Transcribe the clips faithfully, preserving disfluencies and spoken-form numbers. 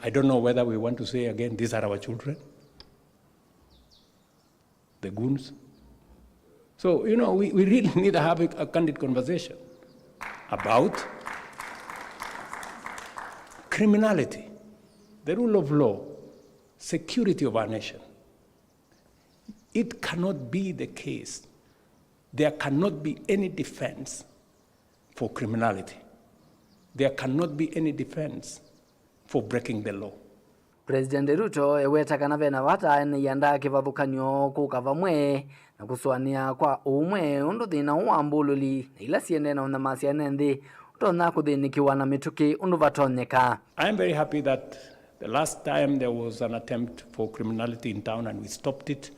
I don't know whether we want to say again, "These are our children," the goons. So, you know, we, we really need to have a, a candid conversation about criminality, the rule of law, security of our nation. It cannot be the case. There cannot be any defense for criminality. There cannot be any defense for breaking the law. President Ruto eweta kana vena vata ene ianda kĩvathũkany'o kũka vamwe na kũsũanĩa kwa ũmwe ũndũ thĩna ũũ wa mbũlũli na ila siendee na ũnyamasya ene nthĩ ũtonya kũthĩnĩkĩwa na mĩtũkĩ ũndũ vatonyeka. I am very happy that the last time there was an attempt for criminality in town and we stopped it,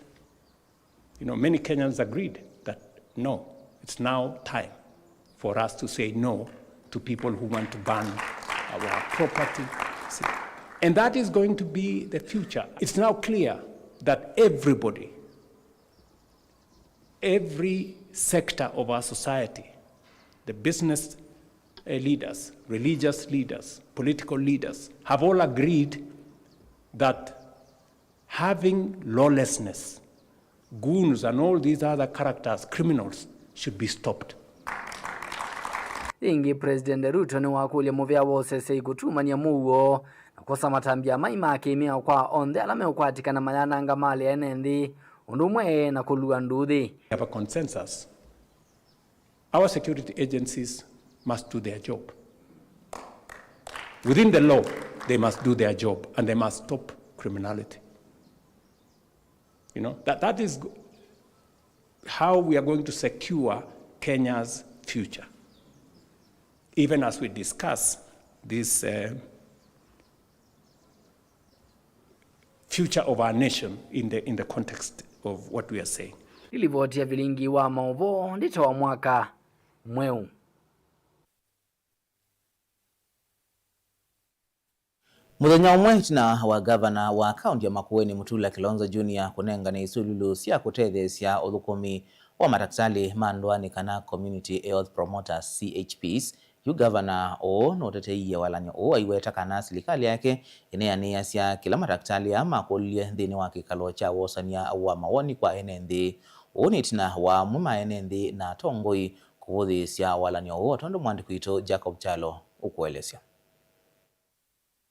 you know, many Kenyans agreed that no, it's now time for us to say no to people who want to ban our property. And that is going to be the future. It's now clear that everybody, every sector of our society, the business, uh, leaders, religious leaders, political leaders, have all agreed that having lawlessness, goons and all these other characters, criminals, should be stopped. Ĩngĩ, President Ruto nĩwakũlya mũvea wa ũsesei kũtumany'a mũuo na kwosa matambya mai ma kĩmĩao kwa onthe ala meũkwatĩkana mayananga malĩ ene nthĩ, ũndũ ũmwe na kũlua nduthi. We have a consensus. Our security agencies must do their job. Within the law, they must do their job and they must stop criminality. You know, that, that is how we are going to secure Kenya's future. Even as we discuss this, uh, future of our nation in the, in the context of what we are saying. Ĩlivoti ya vilingi wa maũvoo ndĩtawa mwaka mweũ. Mũthenya ũmwe ĩtina wa ngavana wa kaũntĩ ya Makueni Mutula Kilonzo Junior kũnengane isululu sya kũtetheesya ũthũkũmi wa matakĩtalĩ ma ndũanĩ kana community health promoters, C H Ps, yu ngavana ũũ nũteteie walan'yo ũũ aiweta kana silikalĩ yake ĩneanĩasya kĩla matakĩtalĩ aa makũlilye nthĩnĩ wa kĩkalo kya wosany'a wa mawoni kwa ene nthĩ. Ũũ nĩ ĩtina wa amwe ma ene nthĩ na atongoi kũvũthĩĩsya walan'yo ũũ, o tondũ mwandĩki witũ Jacob Kyalo ũkũelesya.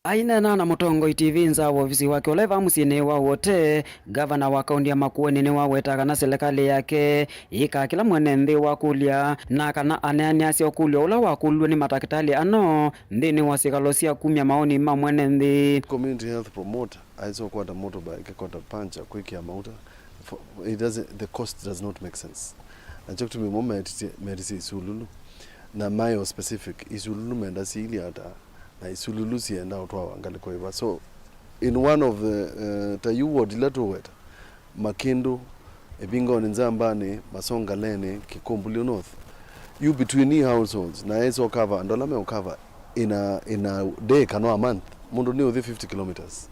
Aineena na Mũtongoi T V nza wa ovisi wake ũla ĩva mũsyĩnĩ wa Wote, ngavana wa kaũntĩ ya Makueni nĩwaweta kana silikalĩ yake yĩkaa kĩla mwene nthĩ wakũlya, na kana aneanĩasya ũkũlyo ũla wakũlilw'e nĩ matakĩtalĩ ano nthĩnĩ wa syĩkalo sya kumya mawoni ma mwene nthĩ. Community health promoter aĩsa ũkwata motorbike, akwata puncture, kwĩkĩa mauta. For, it doesn't, the cost does not make sense. Na kyo kĩtumi mo metisye, metisye isululu. Na mayo specific, isululu menda siilye ata, na isululu sienda ũtwawa ngalĩko ĩva. So, in one of the, uh, ta yu ward ila tũweta, Makĩndũ, Ĩvingoni, Nzambanĩ, Masongaleni, Kikumbulio North, you between households, na esa ũkava, andũ ala meũkava in a, in a day kana a month, mũndũ nĩ ũthi fifty kilometers.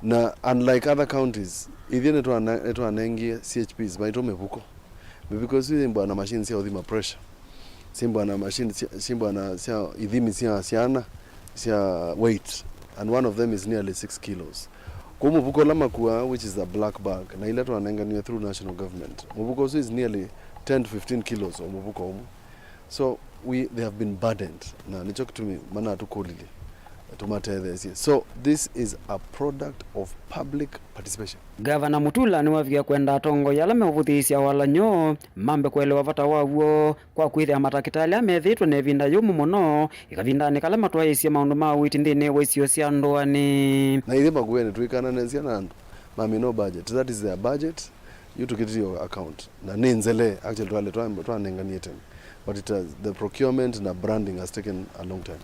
Na unlike other counties, ithyĩ nĩtwana-, nĩtwanengie C H Ps maitũ mĩvuko. Mĩvuko ĩsu yĩmbwa na machine sya ũthima pressure. Simbwa na machine sya, simbwa na sya ithimi sya syana, sya weight. And one of them is nearly six kilos. Kwa mũvuko ũla makuaa, which is a black bag, na ila twanenganiwe through national government, mũvuko ũsu is nearly ten to fifteen kilos o mũvuko ũmwe. So we, they have been burdened, na nĩkyo kĩtumi manatũkũlilye tũmatetheesye. So this is a product of public participation. Ngavana Mutula nĩwavikie kwenda atongoi ala meũvũthĩĩsya walan'yo mambe kũelewa vata waw'o kwa kwĩthĩa matakĩtalĩ aa methĩĩtwe na ĩvinda yũmũ mũno ĩkavindanĩ kala matwaĩĩsye maũndũ ma ũiiti nthĩnĩ wa isio sya ndũanĩ. Na ithyĩ Makueni twĩkananĩsya na andũ mamina budget, that is their budget. Yu tũkĩtĩtye account. Na nĩ nzele, actually, twale twa-, twanenganie tene. But it has, the procurement na branding has taken a long time.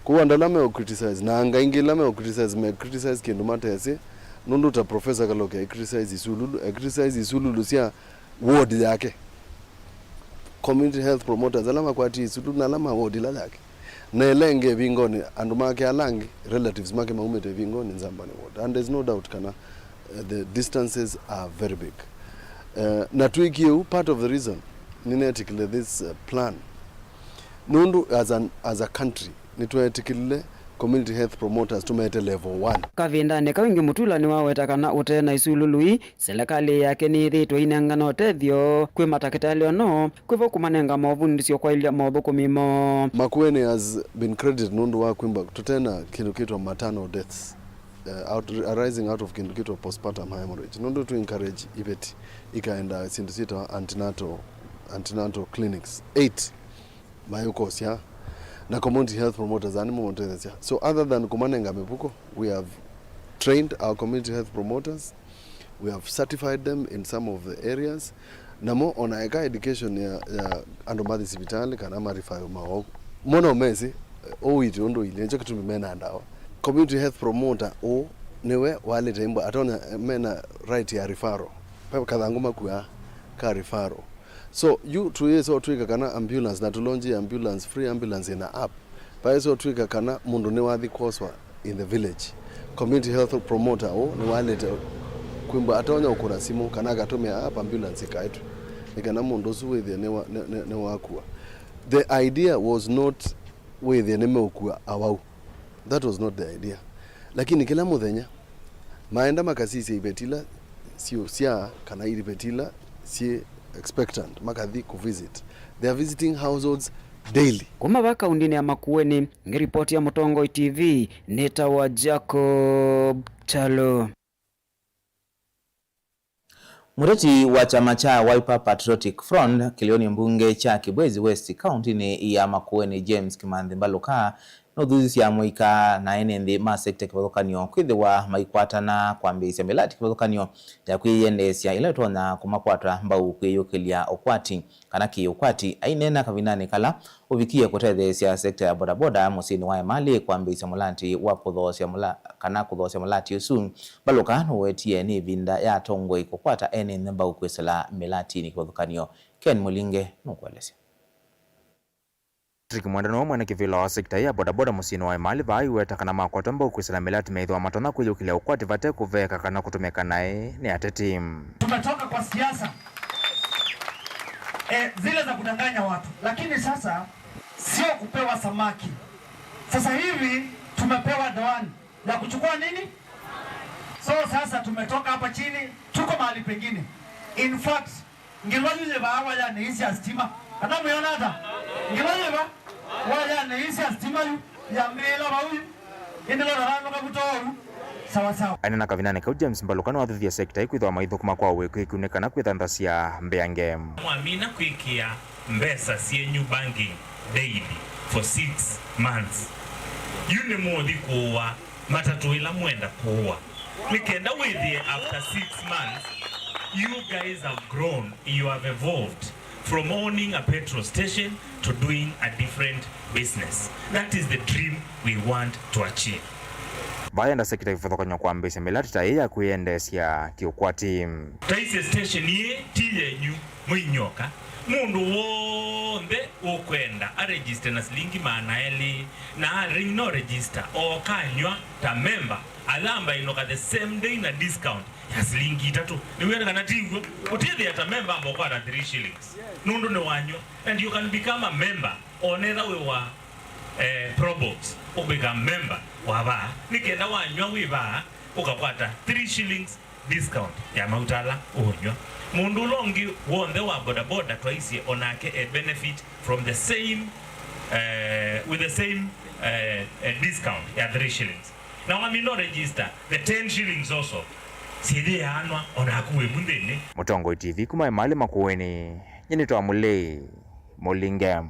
Kwoou andũ ala meo criticize, na anga ingĩ ila meo criticize, me criticize kĩndũ matesĩ, nũndũ ta Professor Kaloke e criticize isululu, e criticize isululu sya ward yake. Community health promoters, ala makwatie isululu, na ala ma ward ila yake. Na ĩla ĩngĩ ĩvingoni, andũ make ala angĩ, relatives make maumĩte ĩvingoni Nzambani ward. And there's no doubt kana, uh, the distances are very big. Uh, na twĩkie ũu, part of the reason nĩneetĩkĩlile this, uh, plan, nũndũ as an, as a country, nĩtweetĩkĩlile community health promoters tũmete level one. Kavindanĩ kau ĩngĩ Mutula nĩwaweta kana ũte na isulului, selekalĩ yake nĩyĩthĩĩtwe ĩinengana ũtethyo kwĩ matakĩtalĩ ono kwĩvo kũmanenga movundĩsyo kwaĩlya mothũkũmi moo. Makueni has been credited nũndũ wa kwĩmba tũte na kĩndũ kĩtwa maternal deaths uh, out, arising out of kĩndũ kĩtwa postpartum hemorrhage nũndũ tũ encourage iveti ikaenda syĩndũ syĩtawa antenatal, antenatal clinics eight mayũkosya na community health promoters ani mũtetheesya. So other than kũmanenga mĩvuko, we have trained our community health promoters, we have certified them in some of the areas, namo ona eka education ya, ya andũ mathi sivitalĩ kana marifayo mawau mona ũmesĩ ũwiti ũndũ ilĩ nĩkyo kĩtumi mena ndawa. Community health promoter ũ nĩwe walĩte imbo atonya mena right ya referral. Pe kathangũ makuaa ka referral. So yu tũyĩsa ũtwĩka kana ambulance na tũlonji ambulance, free ambulance ĩna app. Vaĩsa ũtwĩka kana mũndũ nĩwathi kwoswa in the village, community health promoter ũ nĩwalĩte kwĩmba atonya ũkũna simũ kana akatũmĩa app ambulance ĩkaetwe nĩ kana mũndũ ũsu wĩthĩe nĩwa- nĩ- nĩ- nĩwakua. The idea was not wĩthĩe nĩmeũkua awau. That was not the idea. Lakini kĩla mũthenya maenda makasisya iveti ila siũsyaa kana iveti ila syĩ expectant makathi kũvisit. They are visiting households daily. Kuma va kaundinĩ ya Makueni, ngĩripoti ya Mũtongoi T V, nĩtawa Jacob Chalo. Mũteti wa kyama kya Wiper Patriotic Front kĩlĩonĩ mbunge kya Kibwezi West kaũntĩnĩ ya Makueni, James Kimanthi Mbaluka, nũthusisya amũika na ene nthĩ ma sekta kĩvathũkany'o kwĩthĩwa maikwatana kwambĩĩsya mĩlati kĩvathũkany'o ya kwĩyendeesya ĩla ĩtonya kũmakwata mbau kwĩyũkĩlya ũkwati kana kĩ-ũkwati. Aineena kavindanĩ kala ũvikie kũtetheesya sekta ya bodaboda mũsyĩnĩ wa Emali kwambĩĩsya mũlati wa kũthoosya mũla-, kana kũthoosya mũlati ũsu, Mbaluka nũwetie nĩ ĩvinda ya atongoi kũkwata ene nthĩ mbau kwĩsĩla mĩlatinĩ kĩvathũkany'o. Ken Mũlinge nũkũelesya. Patrick Mwenda nĩwe mwene kĩvĩla wa sekta ya bodaboda mũsyĩnĩ wa Emali vaa aiweta kana makwatwa mbau kwĩsĩla mĩlati meĩthĩwa matonya kwĩyũkĩlya ũkwati vate kũveeka kana kũtũmĩka naĩ nĩ ateti. Tumetoka kwa siasa, eh, zile za kudanganya watu, lakini sasa sio kupewa samaki. Sasa hivi tumepewa doani ya kuchukua nini? So sasa tumetoka hapa chini, tuko mahali pengine. In fact, ngilwa yu yĩvaa wayanĩ ii sya sitima. Kana mwĩona ata? Ngilwa yĩva wayanĩ ii sya sitima yu yambĩĩla vau yu. Ĩndĩ lota vanũka vutoou. Sawa sawa. Aneena kavindanĩ kau, James Mbaluka nĩwathuthie sekta ĩkwĩthĩwa maithũkũma kwa ũĩkĩĩku nĩ kana kwĩthanthasya mbeange. Mwamina kwĩkĩa mbesa syenyu banking daily for six months. Yu nĩmũũthi kũũa matatũ ĩla mwenda kũũa. Nĩ kenda wĩthĩe after six months, you guys have grown, you have evolved from owning a petrol station to doing a different business. That is the dream we want to achieve. Vayenda sekita kĩvathũkany'o kwambĩĩsya mĩlati ta ĩĩ ya kwĩyendeesya kĩũkwati. Taisye station ĩĩ ti yenyu, mwĩ inyoka. Mũndũ w'onthe ũkwenda aregiste na silingi maana elĩ, na aring no register, ooka anyw'a ta memba, alamba ĩnoka the same day na discount ya silingi itatũ. Nĩw'o kana ti w'o? Ũtĩthĩa ta memba amba ũkwata three shillings nũndũ nĩwanyw'a. And you can become a member onetha wĩ wa, eh, Probox, ũkwĩka memba wa vaa, nĩ kenda wanyw'a wĩ vaa ũkakwata three shillings discount ya mauta ala ũũnyw'a. Mũndũ ũla ũngĩ w'onthe wa bodaboda twaisye o nake e benefit from the same, eh, with the same, eh, eh, discount ya three shillings. Na wamina register, the ten shillings also syĩthĩaanwa o naku wĩ mu nthĩnĩ. Mũtongoi T V kuma Emali Makueni, nyie nĩtawa Mũlei Mũlinge.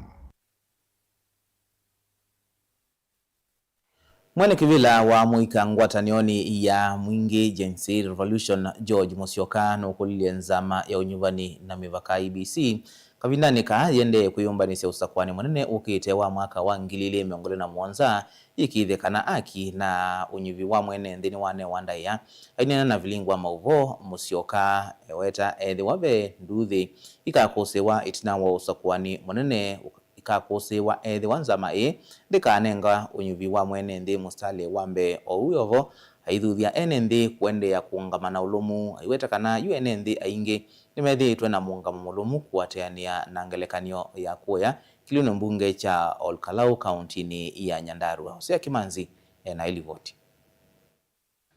Mwene kĩvĩla wa mũika ngwatanĩonĩ ya Mwingĩ Gen Z Revolution, George Musyoka, nũkũlilye nzama ya ũnyuvani na mĩvaka, I E B C, kavindanĩ kaa yĩendee kwĩyũmbanĩsya ũsakũanĩ mũnene ũkĩte wa mwaka wa ngili ilĩ mĩongo ĩlĩ na mũonza, yĩkĩĩthye kana aki na ũnyuvi wa mwene nthĩ nĩwanewa ndaĩa. Aineena na vilingi wa maũvoo, Musyoka eweta ethĩwa ve nduuthĩ ikakũsĩĩwa ĩtina wa ũsakũanĩ mũnene ikakũsĩĩwa ethĩwa nzama ĩĩ ndĩkanenga ũnyuvi wa mwene nthĩ mũsitalĩ wa mbee. Oou wĩ o vo, aithuthya ene nthĩ kũendeea kũũngama na ũlũmu, aiweta kana yu ene nthĩ aingĩ nĩmethĩĩtwe na mũũngamo mũlũmu kũatĩanĩa na ngelekany'o ya kũya kĩlĩonĩ mbunge kya Ol Kalou kaũntinĩ ya Nyandarua. Hosea Kimanzi e na ĩlivoti.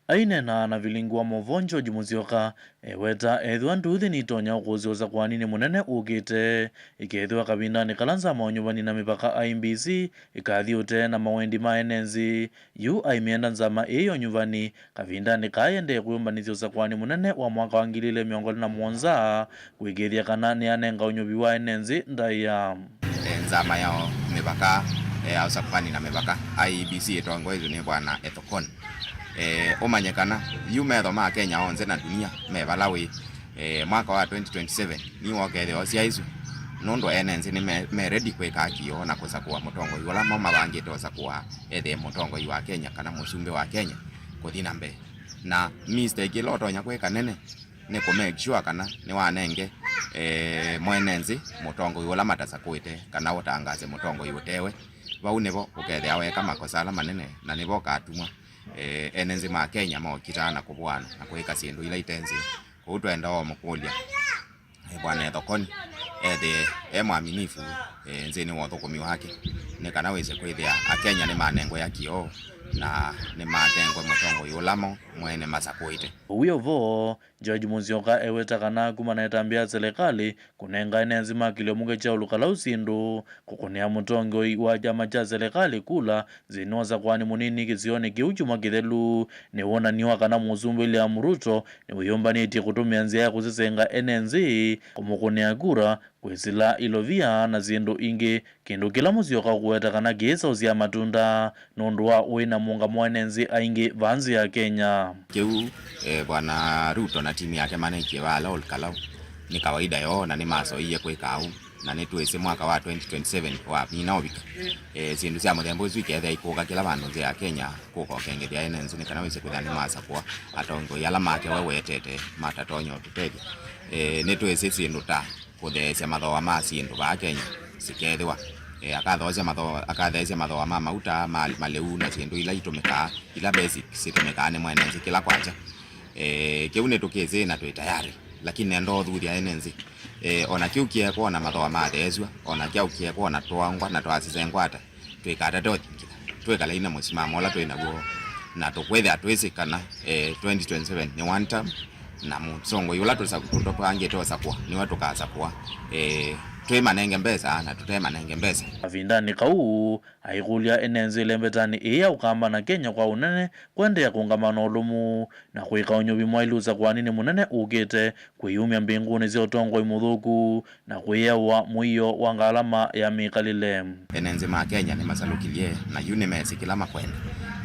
Aineena na vilingi wa movoo George Musyoka eweta ethĩwa nduthi nitonya ũkũsya ũsakũaninĩ mũnene ũkĩte, ĩkethĩwa kavindanĩ kala nzama ya ũnyuvani na mĩvaka I E B C ĩkathi ũtee na mawendi ma ene nthĩ. Yu aimyenda nzama ĩĩ ya ũnyuvani kavindanĩ kaa yendee kwĩyũmbanĩsya ũsakũani mũnene wa mwaka wa ngili ilĩ mĩongo ĩlĩ na mũonza kũĩkĩĩthya kana nĩyanenga ũnyuvi wa ene nthĩ ndaĩa. E, nzama ya mĩvaka, e, ya ũsakũani na mĩvaka, I E B C, ĩtongoetw'e nĩ Bwana Ethekon. E, ũmanye kana yu metho ma Kenya onthe na dunia me vala wĩ. E, mwaka wa twenty twenty-seven nĩw'o ũkethĩwa ũsyaĩĩsw'e, nũndũ ene nthĩ nĩ me, me ready kwĩka akio na kũsakũa mũtongoi ũla mo mavangĩte ũsakũa ethĩe mũtongoi wa Kenya kana mũsumbĩ wa Kenya kũthi na mbee. Na mistake ĩla ũtonya kwĩka nene nĩ kũ make sure kana nĩwanenge, eh, mwene nthĩ mũtongoi ũla matasakũĩte kana ũtangaase mũtongoi ũtewe. Vau nĩvo ũkethĩa weka makosa ala manene, na nĩvo ũkatumwa, eh, ene nthĩ ma Kenya mokitaa na kũvũana na kwĩka syĩndũ ila ite nzeo. Kwoou twenda o mũkũlya, eh, Bwana Ethekon ethĩe e mwaminifu, eh, nthĩnĩ wa ũthũkũmi wake, nĩ kana wĩse kwĩthĩa Akenya nĩmanengwe akio na nĩmanengwe mũtongoi ũla mo mwene masakũĩte. Ũw'o vo, George Musyoka eweta kana kumana na ĩtambya ya selekalĩ kũnenga ene nthĩ ma kĩlĩo mũke kya Ulukalau syĩndũ, kũkũnĩa mũtongoi wa kyama kya selekalĩ kula nthĩnĩ wa ũsakũani mũnini kĩsionĩ kĩu kyumwa kĩthelu, nĩ wonany'o wa kana Mũsumbĩ William Ruto nĩwĩyũmbanĩtye kũtũmĩa nzĩa ya kũsesenga ene nthĩ kũmũkũnĩa kura, kwĩsĩla ilovia na syĩndũ ingĩ, kĩndũ kĩla Musyoka ũkũweta kana kĩĩsaũsya matunda nũndũ wa ũĩ na mũũngamo wa ene nthĩ aingĩ vaa nthĩ ya Kenya. Kĩu, eh, Bwana Ruto na timu yake manekie vala Ol Kalou nĩ kawaida yoo, na nĩmasoie kwĩka ũu, na nĩtwĩsĩ mwaka wa twenty twenty-seven wamina ũvika, eh, syĩndũ sya mũthemba ũsu ikethĩa ikũka kĩla vandũ nthĩ ya Kenya, kũka ũkengethya ene nthĩ nĩ kana wĩse kwĩthĩa nĩmasakũa atongoi ala make we wetete matatonya ũtũtethya. Eh, nĩtwĩsĩ syĩndũ ta kũtheesya mathooa ma syĩndũ vaa Kenya sikethĩwa. E, akathoosya mathooa, akatheesya mathooa ma mauta, ma malĩu na syĩndũ ila itũmĩkaa, ila basic sitũmĩkaa nĩ mwene nthĩ kĩla kwakya. E, kĩu nĩtũkĩsĩ na twĩ tayari, lakini nenda ũthuthya ene nthĩ. E, o na kĩu kĩekwa o na mathooa matheesw'a, o na kyaũ kĩekwa o na twaongwa na twasisengwa ata, tũikatate ũthingitha, twĩkalei na mũsimamo ũla twĩ naw'o, na tũkwĩthĩa twĩsĩ kana, eh, twenty twenty-seven nĩ one term, na mũsongoi ũla tũsa- tũtũvangĩte ũsakũa nĩwe tũkasakũa. Eh, twĩmanenge mbesa na tũtemanenge mbesa. Kavindanĩ kau, aikũlya ene nzĩ ĩlembetanĩ ĩĩ ya Ũkamba na Kenya kwa ũnene kũendeea kũũngama na ũlũmu na kwĩka ũnyuvi mwaĩlu ũsakũaninĩ mũnene ũkĩte, kwĩyumya mbingũnĩ sya ũtongoi mũthũku, na kwĩyawa mũio wa ngalama ya mĩkalĩle. Ene nthĩ ma Kenya nĩmasalukilye, na yu nĩmesĩ kĩla makwenda,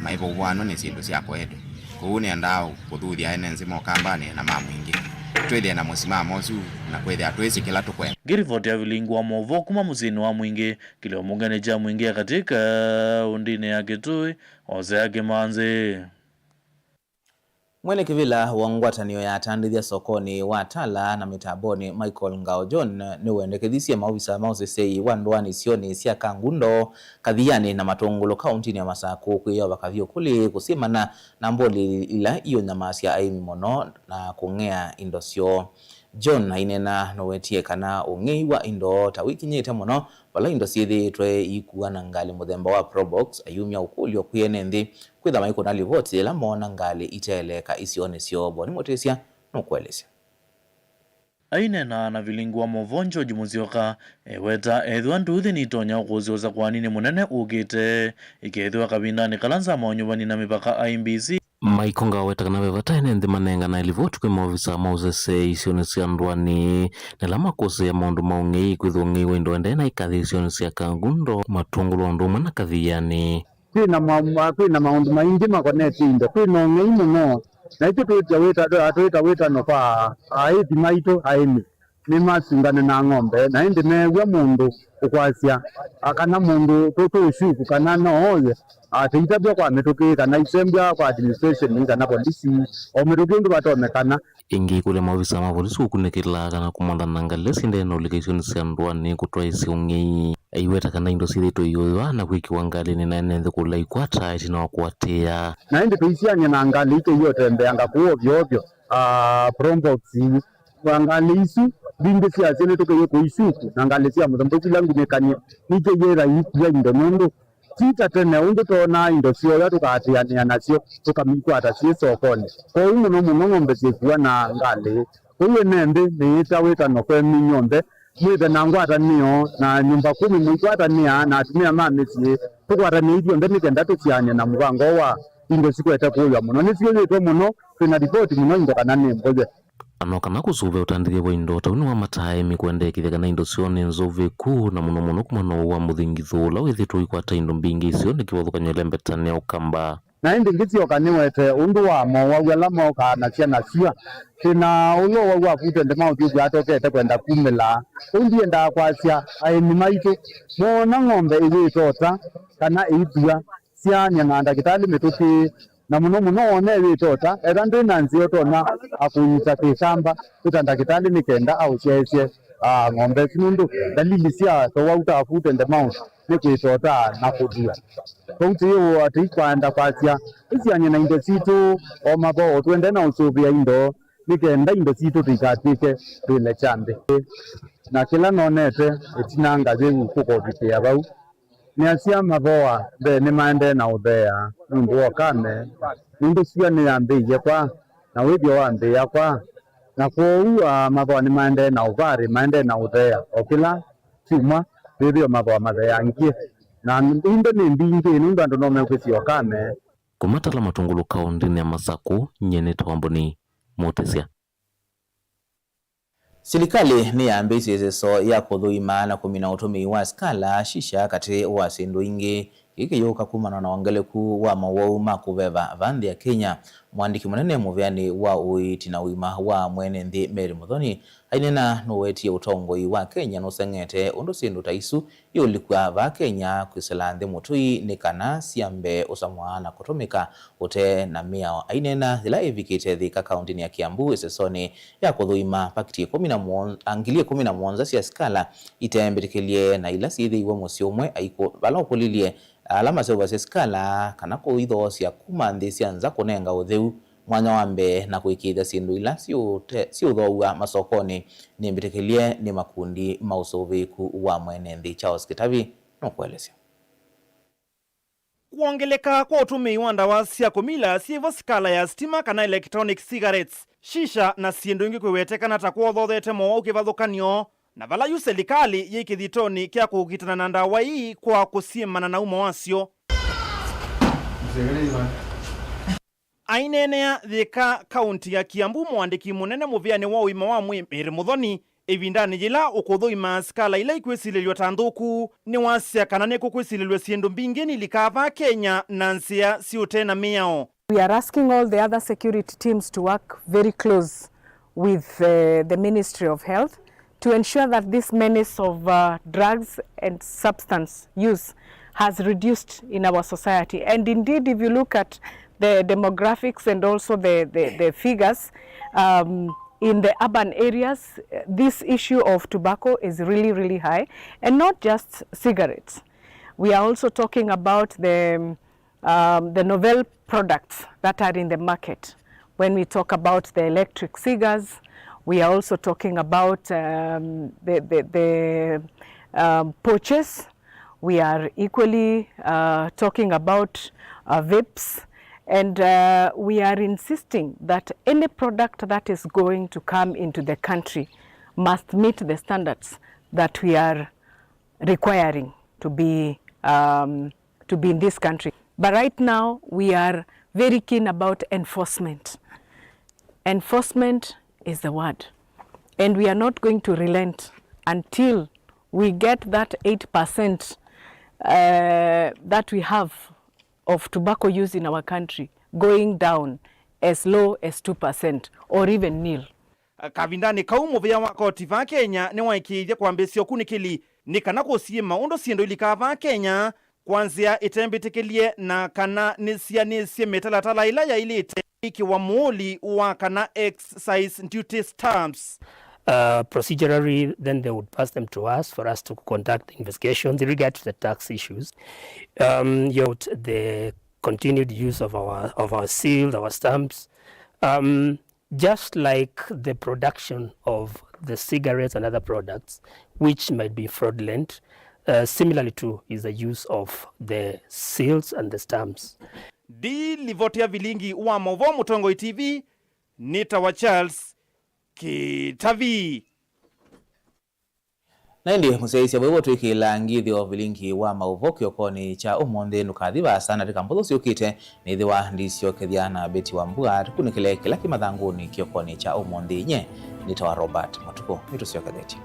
maivũvũanwa nĩ syĩndũ syakoetwe. Kwoou nĩendaa kũthuthya ene nthĩ ma Ũkambanĩ na ma Mwingĩ, twĩthĩe na mũsimamo ũsu na kwĩthĩa twĩsĩ kĩla tũkwenda. Ngĩlivoti ya vilingi wa maũvoo kuma mũsyĩnĩ wa Mwingĩ, kĩlĩo mũngenĩ kya Mwingĩ ya katĩ kaũndĩnĩ ya Kĩtũĩ, Hosea Kĩmanzĩ. Mwene kĩvĩla wa ngwatanĩo ya atandĩthya sokonĩ wa Tala na mĩtambonĩ, Michael Ngao John, nĩwendekethisye maovisa ma ũseseĩ wa ndũanĩ isionĩ sya Kangundo, Kathiani na Matũngũlũ kaũntĩnĩ ya Masakũ kwĩyova kavyũ kũlĩ kũsyĩmana na mbũli ila iũnyamasya aĩmi mũno na kũng'ea indo syoo. John aineena nũwetie kana ũng'ei wa indo ta wĩkinyĩte mũno vala indo syĩthĩĩtwe iikuwa na ngalĩ mũthemba wa Probox, ayumya ũkũlyo kwĩ ene nthĩ kwĩtha maikũna livoti yĩla moona ngalĩ iteeleeka isionĩ syoo. Boni Mũtĩsya nũkũelesya. Aineena na vilingi wa maũvoo George Musyoka eweta ethĩwa nduthi nitonya ũkũsya ũsakũaninĩ mũnene ũkĩte, ĩkethĩwa kavindanĩ kala nzama ya ũnyuvani na mĩvaka I E B C Maikũnga aweta kana ve vata ene nthĩ manenganae livoti kwĩ maovisa ma ũseseĩ isionĩ sya ndũanĩ na ala makũsĩĩa maũndũ ma ũng'ei, kwĩthwa ũng'ei wa indo ndee na ikathi isionĩ sya Kangundo, Matũngũlũ o ũndũ ũmwe na Kathiani. Kwĩ na ma- ma- kwĩ na maũndũ maingĩ makonetye indo. Kwĩ na ũng'ei mũno, na ithyĩ twĩtya wĩta- twĩta wĩtano kwa aĩthi maitũ aĩmi. Nĩmasungane na ng'ombe, na ĩndĩ meew'a mũndũ ũkwasya, a, kana mũndũ tũ- tũũsyuku kana no oye, a, tũitavya kwa mĩtũkĩ, kana isembwa kwa administration, kana polisi, o mĩtũkĩ ĩngĩ vatonyekana. Ĩngĩ ĩkũlya maovisa ma volisi kũkunĩkĩla kana kũmantha na ngalĩ syendee na ũlika isionĩ sya ndũanĩ kũtwaĩĩsya ũng'ei. Aiweta kana indo syĩthĩĩtwe iũyũa na kwĩkĩwa ngalĩnĩ na ene nthĩ kũla ikwata ĩtina wa kũatĩĩa. Na ĩndĩ tũisiany'a na ngalĩ ikĩie ũtembeanga kũu ovyo ovyo, a, Probox, na ngalĩ isu mbingĩ syasyo nĩtũkĩie kũisuku, na ngalĩ sya mũthemba ũsu ila ngunĩkany'e nĩikĩie ĩtha iikua indo, nũndũ Ti ta tene ũndũ twonaa indo syoya tũkaatĩanĩa nasyo, tũkamikwata syĩ sokonĩ. Kwoou mũno mũno ng'ombe syĩkuwa na ngalĩ. Kwoou ene nthĩ nĩyĩta wĩtano kwenyu inyw'onthe, mwĩthe na ngwatanĩo na nyũmba kumi mũikwatanĩa na atumĩa ma mĩsyĩ, tũkwatanĩe ithyonthe nĩ kenda tũsyaany'e na mũvango wa indo sikwete kũũywa mũno. Nĩsyũyĩtwe mũno, twĩ na livoti mũno indo kana nĩ mbũye. Ano kana kũsũvĩa ũtandĩthya wa indo ta ũu nĩwamataa aĩmi kũendeekĩthya kana indo syoo nĩ nzũvĩku, na mũno mũno kumana na ũwau wa mũthingithũ ũla wĩthĩĩtwe ũikwata indo mbingĩ iseo nĩ kĩvathũkany'o ĩlembeta nĩ Ũkamba. Na ĩndĩ ngĩsyoka nĩwete ũndũ wa mowau ala mokaa na syana syũa. Twĩ na ũla ũwau wa Food and Mouth ũthyũũkĩte kwenda kumĩla. Kwoou ndiendaa kwasya aĩmi maitũ moona ng'ombe ĩyĩtota kana ĩithua, syaany'a na ndakĩtalĩ mĩtũkĩ, na mũno mũno wone ĩyĩte ũta, ethĩwa ndwĩ na nzĩa ũtonya akũnyita kĩkamba, ĩta ndakĩtalĩ nĩ kenda aũsyaĩĩsye, ah, ng'ombe ĩsu, nũndũ ndalili sya towau ta foot and mouth nĩ kwĩtota na kũthua. Kwoou tũiũ atĩ ikwaenda kwasya, tũsiany'e na indo sitũ o mavoo, tũendee na ũsũvĩa indo nĩ kenda indo sitũ tũikatw'ĩke twĩle kya nthĩ. Na kĩla nonete ĩtina ngavĩu kũkovikĩa vau, nĩasya mavoa mbee nĩmaendee na ũtheea nũndũ wa ũkame, nũndũ syũa nĩyambĩĩie kwa, na wĩthyo wambĩĩa kwa, na kwoou, aa, mavoa nĩmaendee na ũvarĩ, maendee na ũtheea o kĩla kyumwa, wĩthĩo mavoa matheangie, na ĩndĩ nĩ mbingĩ nũndũ andũ no mekwĩsĩ ũkame. Kũmatala Matũngũlũ kaũndĩnĩ ya Masakũ, nyie nĩtawa Mboni Mũtĩsya. Silikalĩ nĩyambĩĩsye ĩseso ya kũthũima na kũmina ũtũmĩi wa sikala, shisha, katĩ wa syĩndũ ingĩ, kĩĩ kĩyũka kumana na wongeleku wa mowau ma kũveva vaa nthĩ ya Kenya. Mũandĩki mũnene mũvĩanĩ wa ũiiti na ũima wa mwene nthĩ Mary Muthoni aineena nũwetie ũtongoi wa Kenya nũseng'ete ũndũ syĩndũ ta isu iũlikwa vaa Kenya kwĩsĩla nthĩ mũtũi nĩ kana syambe ũsamwa na kũtũmĩka ũte na mĩao. Aineena yĩla ĩvikĩte Thika kaũntĩnĩ ya Kiambu ĩsesonĩ ya kũthũima pakiti ĩkũmi na mũonza, ngili ĩkũmi na mũonza sya sikala ite mbĩtĩkĩlye na ila syĩthĩiwe mũsyĩ ũmwe aikũ, vala ũkũlilye ala maseũvasya sikala kana kũithoosya kuma nthĩ sya nza kũnenga ũtheu mwanya wa mbee na kũĩkĩĩthya syĩndũ ila siũte-, siũthoow'a masokonĩ nĩ mbĩtĩkĩlye nĩ makundi ma ũsũvĩĩku wa mwene nthĩ. Charles Kĩtavi nũkũelesya. Kwongeleka kwa ũtũmĩi wa ndawa sya kũmila syĩvo sikala ya sitima kana electronic cigarettes, shisha, na syĩndũ ingĩ kwĩwetekana ta kwothothete mowau kĩvathũkany'o, na vala yu selikalĩ yĩ kĩthitonĩ kya kũkitana na ndawa ii kwa kũsyĩmana na umo wasyo. Aineenea Thika, kaũnti ya Kiambu, mũandĩki mũnene mũvĩanĩ wa ũima wa mwĩĩ Mary Muthoni, ĩvindanĩ yĩla ũkũthũima sikala ila ikwĩsilĩlw'a ta nthũku, nĩwasya kana nĩkũkwĩsilĩlw'a syĩndũ mbingĩ nilikaa vaa Kenya na nzĩa syĩ ũte na mĩao. We are asking all the other security teams to work very close with, uh, the Ministry of Health to ensure that this menace of, uh, drugs and substance use has reduced in our society. And indeed, if you look at the demographics and also the, the, the figures, um, in the urban areas, uh, this issue of tobacco is really, really high, and not just cigarettes. We are also talking about the, um, the novel products that are in the market. When we talk about the electric cigars, we are also talking about, um, the, the, the, um, pouches. We are equally, uh, talking about, uh, vapes, and, uh, we are insisting that any product that is going to come into the country must meet the standards that we are requiring to be, um, to be in this country. But right now, we are very keen about enforcement. Enforcement is the word. And we are not going to relent until we get that eight percent, uh, that we have of tobacco use in our country going down as low as two percent or even nil. Kavindanĩ kau, mũvĩa wa koti vaa Kenya nĩwaĩkĩĩthya kwambĩĩsya ũkunĩkĩli nĩ kana kũsiĩma ũndũ syĩndũ ilikaa vaa Kenya kwa nzĩa ĩtembĩtĩkĩlye na kana nĩsianĩsye mĩtalatala ĩla yaĩlĩte kwĩkĩwa mũũli wa kana excise duty stamps. Uh, procedurally, then they would pass them to us for us to conduct the investigations in regard to the tax issues. Um, yet the continued use of our, of our seals, our stamps, um, just like the production of the cigarettes and other products, which might be fraudulent, Uh, similarly to is the use of the seals and the stamps. Ndilivoti ya vilingi wa mauvoo Mũtongoi T V, nĩtawa Charles Kĩtavi. Na ĩndĩ mũsyaĩĩsya, vau twĩkĩĩla ngĩthyo vilingi wa maũvoo kĩokonĩ kya ũmũnthĩ. Ndũkathi vaasa, ndatĩka mbũthũ syũkĩte nĩthĩwa ndisyokethya na Betty Wambua tũkunĩkĩle kĩla kĩ mathangũnĩ kĩokonĩ kya ũmũnthĩ. Nye nĩtawa Robert Matukũ, nĩtũsyokethetye.